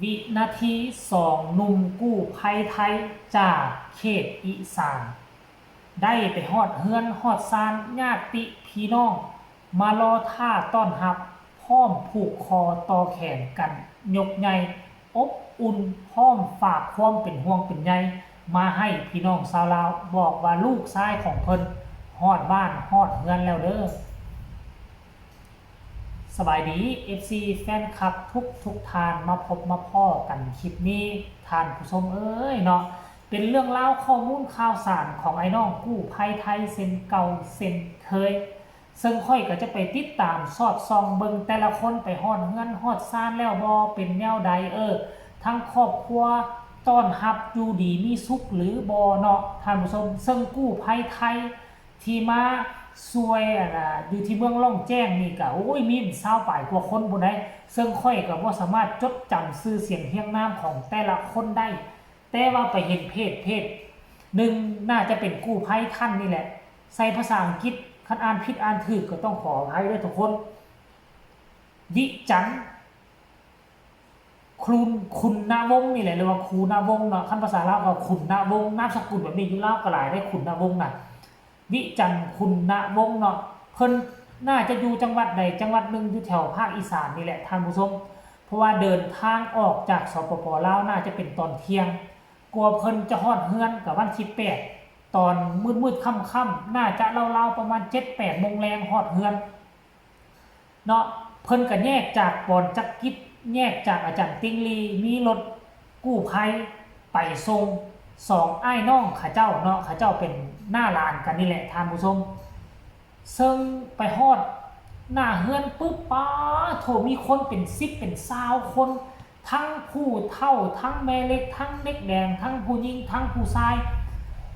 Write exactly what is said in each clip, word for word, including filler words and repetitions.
วินาทีสองหนุ่มกู้ภัยไทยจากเขตอีสาน ได้ไปฮอดเฮือนฮอดซานญาติพี่น้อง มารอท่าต้อนรับ พร้อมผูกคอต่อแขนกันยกใหญ่ อบอุ่น พร้อมฝากความเป็นห่วงเป็นใยมาให้พี่น้องชาวลาว บอกว่าลูกชายของเพิ่นฮอดบ้านฮอดเฮือนแล้วเด้อ สบายดี เอฟซี แฟนคลับทุกทุกท่าน มาพบมาพ้อกันคลิปนี้ ท่านผู้ชมเอ้ยเนาะ เป็นเรื่องราวข้อมูลข่าวสารของไอ้น้องกู้ภัยไทยเช่นเก่าเช่นเคย ซึ่งข้อยก็จะไปติดตามสอดส่องเบิ่งแต่ละคนไปฮอดเฮือนฮอดซานแล้วบ่ เป็นแนวใด เออ ทั้งครอบครัวต้อนรับอยู่ดีมีสุขหรือบ่เนาะ ท่านผู้ชม ซึ่งกู้ภัยไทย ที่มาช่วยอันน่ะอยู่ที่เมืองล่องแจ้งนี่ก็ โอ้ย มีซาวปลายกว่าคนพุ้นได๋ ซึ่งข้อยก็บ่สามารถจดจำชื่อเสียงเรียงนามของแต่ละคนได้ แต่ว่าไปเห็นเพจเพจหนึ่ง น่าจะเป็นกู้ภัยท่านนี่แหละ ใส่ภาษาอังกฤษ คันอ่านผิดอ่านถูกก็ต้องขออภัยเด้อทุกคน วิจันทร์ คุณ คุณณวงศ์นี่แหละ หรือว่าคูณวงศ์เนาะ คันภาษาลาวก็ขุนณวงศ์ นามสกุลแบบนี้อยู่ลาวก็หลายเด้ ขุนณวงศ์น่ะ วิจันทร์ คุณณวงศ์เนาะ เพิ่นน่าจะอยู่จังหวัดใดจังหวัดหนึ่งอยู่แถวภาคอีสานนี่แหละท่านผู้ชม เพราะว่าเดินทางออกจาก สปป ลาว น่าจะเป็นตอนเที่ยง กว่าเพิ่นจะฮอดเฮือนก็วันที่แปด ตอนมืดๆ ค่ำๆ น่าจะราวๆ ประมาณเจ็ดแปดโมงแลงฮอดเฮือน เนาะ เพิ่นก็แยกจากปอนจักกิจ แยกจากอาจารย์ติงลี มีรถกู้ภัยไปส่ง สองอ้ายน้องเขาเจ้าเนาะ เขาเจ้าเป็นน้าหลานกันนี่แหละท่านผู้ชม ซึ่งไปฮอดหน้าเฮือนปุ๊บ ป๊าดโถ มีคนเป็นสิบเป็นซาวคน ทั้งผู้เฒ่า ทั้งแม่เล็ก ทั้งเด็กแดง ทั้งผู้หญิง ทั้งผู้ชาย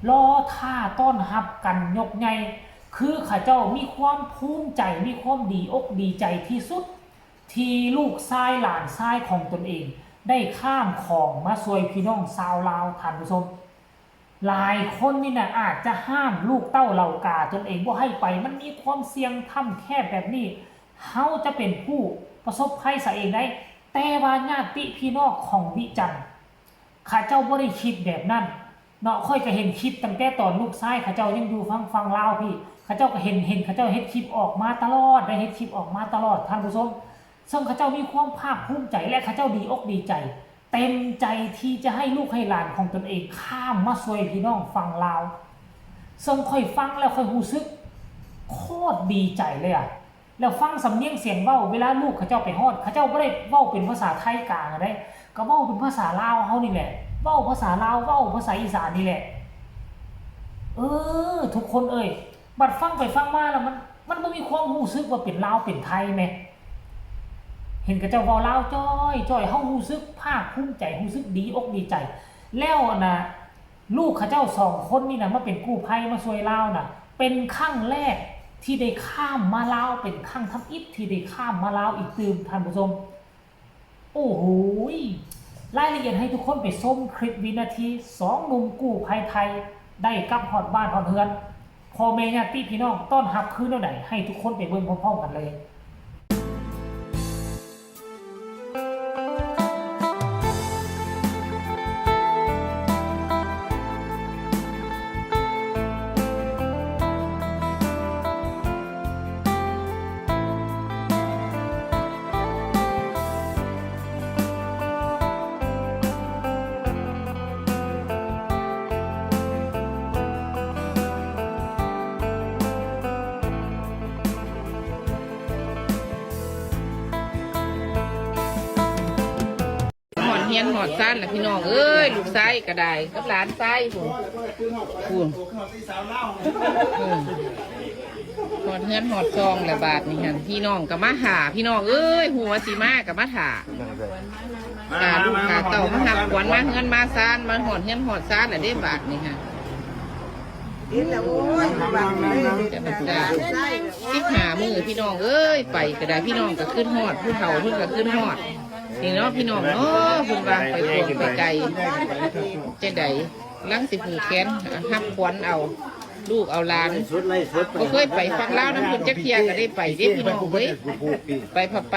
รอท่าต้อนรับกันยกใหญ่ คือเขาเจ้ามีความภูมิใจ มีความดีอกดีใจที่สุด ที่ลูกชายหลานชายของตนเอง ได้ข้ามของมาช่วยพี่น้องชาวลาว ท่านผู้ชม หลายคนนี่นะอาจจะห้ามลูกเต้าเหล่ากาตนเองบ่ให้ไป มันมีความเสี่ยงถ้ำแคบแบบนี้ เฮาจะเป็นผู้ประสบภัยซะเองได้ แต่ว่าญาติพี่น้องของวิจันทร์ เขาเจ้าบ่ได้คิดแบบนั้นเนาะ ข้อยก็เห็นคลิปตั้งแต่ตอนลูกชายเขาเจ้ายังอยู่ฝั่ง ฝั่งลาวพี้ เขาเจ้าก็เห็น เห็นเขาเจ้าเฮ็ดคลิปออกมาตลอด ได้เฮ็ดคลิปออกมาตลอด ท่านผู้ชม ซึ่งเขาเจ้ามีความภาคภูมิใจ และเขาเจ้าดีอกดีใจ เต็มใจที่จะให้ลูกให้หลานของตนเองข้ามมาช่วยพี่น้องฝั่งลาว ซึ่งข้อยฟังแล้วข้อยรู้สึกโคตรดีใจเลยอะ แล้วฟังสำเนียงเสียงเว้า เวลาลูกเขาเจ้าไปฮอด เขาเจ้าบ่ได้เว้าเป็นภาษาไทยกลางอะเด้ ก็เว้าเป็นภาษาลาวเฮานี่แหละ เว้าภาษาลาว เว้าภาษาอีสานนี่แหละ เออ ทุกคนเอ้ย บัดฟังไปฟังมาแล้วมัน มันบ่มีความรู้สึกว่าเป็นลาวเป็นไทยแหม เห็นเขาเจ้าเว้าลาวจ้อยจ้อย เฮารู้สึกภาคภูมิใจ รู้สึกดีอกดีใจ แล้วอันน่ะ ลูกเขาเจ้าสองคนนี่นะมาเป็นกู้ภัยมาช่วยลาวน่ะ เป็นครั้งแรกที่ได้ข้ามมาลาว เป็นครั้งทำอิฐที่ได้ข้ามมาลาวอีกตื่ม ท่านผู้ชม โอ้โหย รายละเอียดให้ทุกคนไปชมคลิปวินาทีสองหนุ่มกู้ภัยไทยได้กลับฮอดบ้านฮอดเฮือน พ่อแม่ญาติพี่น้องต้อนรับคือแนวใด ให้ทุกคนไปเบิ่งพร้อมๆกันเลย ฮอดเฮือนฮอดซานแล้วพี่น้องเอ้ย ลูกชายก็ได้ กับหลานชายพุ้น พุ้น อืม ฮอดเฮือนฮอดซองแล้วบาดนี้หั่น พี่น้องก็มาถ่า พี่น้องเอ้ย ฮู้ว่าสิมาก็มาถ่า ถ่าลูกถ่าเต้ามารับขวัญมาเฮือนมาซาน มาฮอดเฮือนฮอดซานแล้วเด้บาดนี้หั่น เห็นแล้วโอ้ย บังเลย สิบห้ามื้อพี่น้องเอ้ย ไปก็ได้ พี่น้องก็คิดฮอด ผู้เฒ่าเพิ่นก็คิดฮอด นี่เนาะพี่น้องเนาะ เพิ่นว่าไปกวางไปไกล จั่งใด หลังสิผูกแขนรับขวัญเอา ลูกเอาหลาน บ่เคยไปฝั่งลาวนำเพิ่นจักเทื่อก็ได้ไปเด้พี่น้องเอ้ย ไปพับไป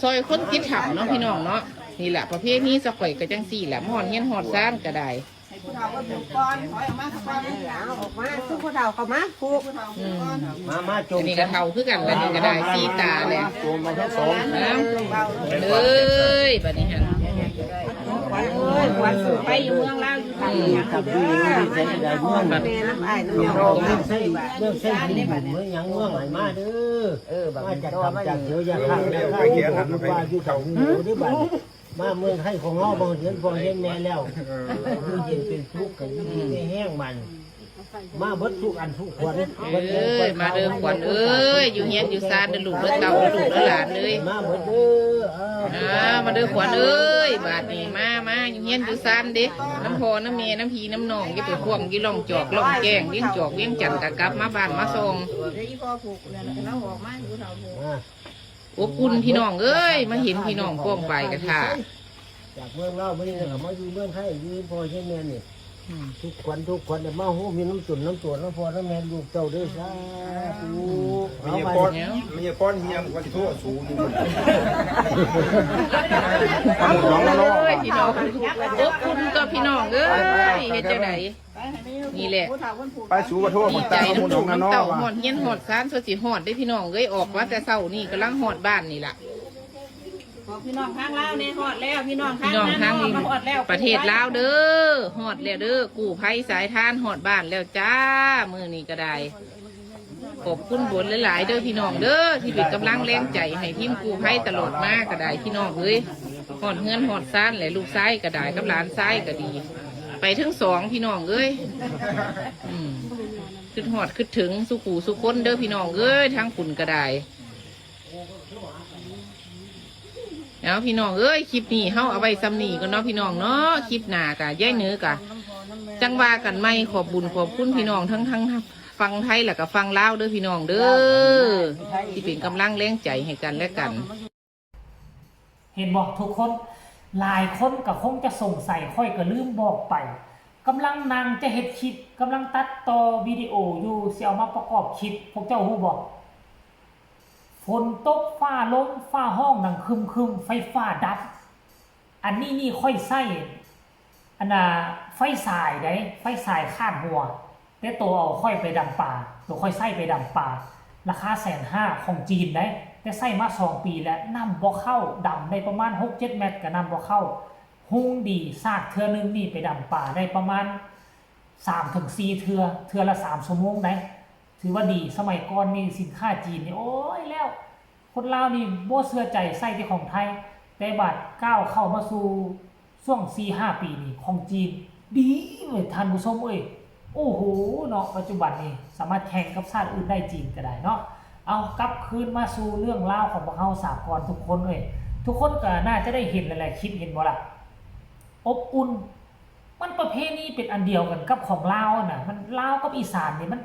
ซอยคนติดถ้ำเนาะพี่น้องเนาะ นี่แหละประเพณีสะข่อยก็จังซี่แหละ ฮอดเฮียนฮอดซานก็ได้ ให้ผู้เฒ่าก็ถูกก่อนถอยออกมาสักก่อน เอาออกมาซุมผู้เฒ่าเข้ามาผูก ผู้เฒ่าถูกก่อน มามาจง อันนี้ก็เฒ่าคือกันละนี่ก็ได้สี่ตาแหละ จงมาทั้งสอง นะเอ้ยบัดนี้หั่น เอ้ยหวนสู่ไปอยู่เมืองลาวอยู่ทางนี้ กับที่นี่ใช้ได้เมือง แม่น้ำอ้ายน้ำ เมือง น้อง เมืองใช้เมืองใช้บุญเมืองหยังเมืองไหลมาเด้อ เออบัก มา นี้ จาก ตัว ทำ มัน จากเดียวยาข้าวยาข้าวที่ผมอยู่ป่าอยู่เขาอยู่ที่บ้านมาเมืองไทยของเราบางเห็นพ่อเห็นแม่แล้วอยู่เย็นเป็นสุขกันอยู่ดีไม่แห้งมัน มาเบิดทุกอันทุกคน เอ้ยมาเด้อขวัญเอ้ยอยู่เฮียนอยู่ซานเด้อลูกเด้อเต้าเด้อลูกเด้อหลานเอ้ย มาเบิดเด้อเออ อ่ามาเด้อขวัญเอ้ยบาดนี้มามาอยู่เฮียนอยู่ซานเด้น้ำพ่อน้ำแม่น้ำพี่น้ำน้องอย่าไปพ่วงอยู่ล่องจอกล่องแจ้งเวียงจอกเวียงจันทน์กะกลับมาบ้านมาซอง เดี๋ยวอีพ่อผูกเนี่ยแล้วออกมาอยู่เฒ่าผูก มา อบอุ่นพี่น้องเอ้ยมาเห็นพี่น้องกองไปกะท่า จากเมืองลาวมานี่ก็มาอยู่เมืองไทยอยู่พ่อเห็นแม่นี่ อืม ทุกคนทุกคนเนี่ยมาโฮมมีน้ำตุนน้ำตัวน้ำพ่อน้ำแม่ลูกเจ้าเด้อสาธุ มี เอา เย มา ป้อน เนี่ย มีเยป้อนเฮียมกันทั่วสูง เอาเลยพี่น้องอบอุ่นตัวพี่น้องเอ้ยเฮ็ดจังได นี่แหละ ไปสูกระทั่ว ดี มัน ใจ ตา น้ำ มุน ลู ขอก งนั่น น้ำ เนาะ เต้าฮอดเฮียนฮอดซานสดสิฮอดได้พี่น้องเอ้ยออกมาแต่เช้านี่กำลังฮอดบ้านนี่ล่ะ บอกพี่น้องทางลาวเนี่ยฮอดแล้วพี่น้องทาง พี่น้องทาง ลาวมาฮอดแล้ว ประเทศลาวเด้อฮอดแล้วเด้อกู้ภัยสายทานฮอดบ้านแล้วจ้ามื้อนี้ก็ได้ ขอบคุณบุญหลายๆเด้อพี่น้องเด้อที่เป็นกำลังแรงใจให้ทีมกู้ภัยตลอดมาก็ได้พี่น้องเอ้ยฮอดเฮือนฮอดซานแหละลูกชายก็ได้กับหลานชายก็ดี ไปทั้งสองพี่น้องเอ้ยอืมคิดฮอดคิดถึงสุขูสุคนเด้อพี่น้องเอ้ยทั้งคุณก็ได้ เอาพี่น้องเอ้ยคลิปนี้เฮาเอาไว้ซ้ำนี้ก่อนเนาะพี่น้องเนาะคลิปหน้ากะยายเหนือกะจั่งว่ากันใหม่ขอบบุญขอบคุณพี่น้องทั้งทั้งฝั่งไทยแล้วก็ฝั่งลาวเด้อพี่น้องเด้อที่เป็นกำลังแรงใจให้กันและกัน เห็นบอกทุกคนหลายคนก็คงจะสงสัยข้อยก็ลืมบอกไปกำลังนั่งจะเฮ็ดคลิปกำลังตัดต่อวิดีโออยู่สิเอามาประกอบคลิปพวกเจ้าฮู้บอก ฝนตกฟ้าลงฟ้าห้องดังครึมครึมไฟฟ้าดับ อันนี้นี่ค่อยใช้อันน่ะไฟสายได้ไฟสายคาดหัว แต่ตัวเอาค่อยไปดำปลาตัวค่อยใช้ไปดำปลาราคาแสนห้าของจีนได้แต่ใช้มาสองปีแล้วน้ำบ่เข้าดำได้ประมาณหกเจ็ดแมตรก็น้ำบ่เข้า ฮุ้งดีซากเทื่อหนึ่งนี่ไปดำปลาได้ประมาณสามถึงสี่เทื่อเทื่อละสามชั่วโมงได้ถือว่าดีสมัยก่อนนี่สินค้าจีนนี่โอ้ยแล้ว คนลาวนี่บ่เชื่อใจใช้แต่ของไทย แต่บาดก้าวเข้ามาสู่ช่วงสี่ห้าปีนี่ของจีน ดีเว้ยท่านผู้ชมเอ้ยโอ้โหเนาะปัจจุบันนี่สามารถแข่งกับชาติอื่นได้จีนก็ได้เนาะเอากลับคืนมาสู่เรื่องราวของพวกเฮาสากลทุกคนเอ้ยทุกคนก็น่าจะได้เห็นหลายๆคลิปเห็นบ่ล่ะ อบอุ่น มันประเพณีเป็นอันเดียวกันกับของลาวนะมันลาวกับอีสานนี่มัน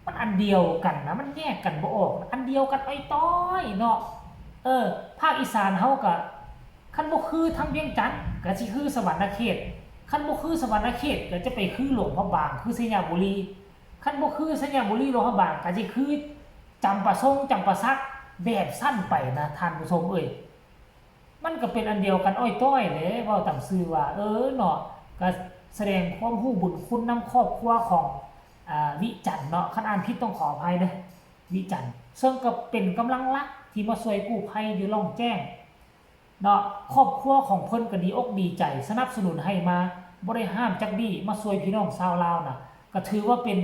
มันอันเดียวกันนะมันแยกกันบ่ออกนะอันเดียวกันอ้อยต้อยเนาะเออภาคอีสานเฮาก็คันบ่คือทางเวียงจันทน์ก็สิคือสะหวันนะเขตคันบ่คือสะหวันนะเขตก็จะไปคือหลวงพระบางคือไชยบุรีคันบ่คือไชยบุรีหลวงพระบางก็สิคือจำปาซงจำปาสักแบบซั่นไปนะท่านผู้ชมเอ้ย มันก็เป็นอันเดียวกันอ้อยต้อยแหละเว้าตามซื่อว่า เออเนาะก็แสดงความฮู้บุญคุณนำครอบครัวของอ่าวิจันทน์เนาะคันอ่านผิดต้องขออภัยเด้อวิจันทน์ซึ่งก็เป็นกำลังหลักที่มาช่วยกู้ภัยอยู่ล่องแจ้งเนาะครอบครัวของเพิ่นก็ดีอกดีใจสนับสนุนให้มาบ่ได้ห้ามจักดีมาช่วยพี่น้องชาวลาวน่ะก็ถือว่าเป็น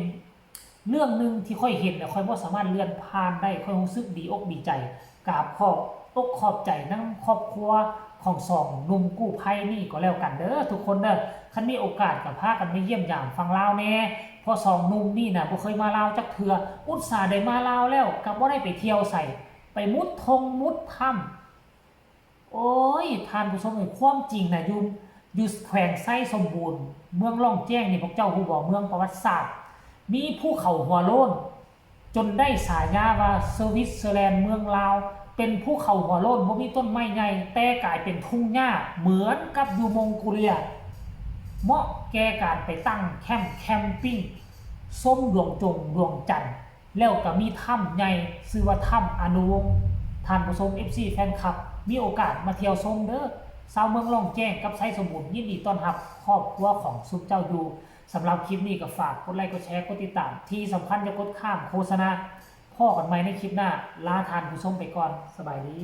เรื่องหนึ่งที่ข้อยเห็นแล้วข้อยบ่สามารถเลื่อนผ่านได้ข้อยรู้สึกดีอกดีใจกราบขอบอกขอบใจนำครอบครัวของสองหนุ่มกู้ภัยนี่ก็แล้วกันเด้อทุกคนเด้อคันมีโอกาสก็พากันมาเยี่ยมยามฝั่งลาวแหน่เพราะสองหนุ่มนี่น่ะบ่เคยมาลาวจักเทื่ออุตส่าห์ได้มาลาวแล้วก็บ่ได้ไปเที่ยวไสไปมุดท่งมุดถ้ำ โอ้ยท่านผู้ชมเอ้ยความจริงนะอยู่อยู่แขวงไชยสมบูรณ์ เมืองล่องแจ้งนี่พวกเจ้าฮู้บ่เมืองประวัติศาสตร์ มีภูเขาหัวโล้น จนได้ฉายาว่าสวิตเซอร์แลนด์เมืองลาว เป็นภูเขาหัวโล้นบ่มีต้นไม้ใหญ่แต่กลายเป็นทุ่งหญ้าเหมือนกับอยู่มองโกเลีย เหมาะแก่การไปตั้งแคมป์แคมปิ้งชมดวงจงดวงจันทร์ แล้วก็มีถ้ำใหญ่ชื่อว่าถ้ำอนุวงศ์ท่านผู้ชม เอฟซี แฟนคลับ มีโอกาสมาเที่ยวชมเด้อ ชาวเมืองล่องแจ้งกับไชสมบูรณ์ ยินดีต้อนรับครอบครัวของซุมเจ้าอยู่ สำหรับคลิปนี้ก็ฝากกดไลค์กดแชร์กดติดตาม ที่สำคัญอย่ากดข้ามโฆษณา พ้อกันใหม่ในคลิปหน้า ลาท่านผู้ชมไปก่อน สบายดี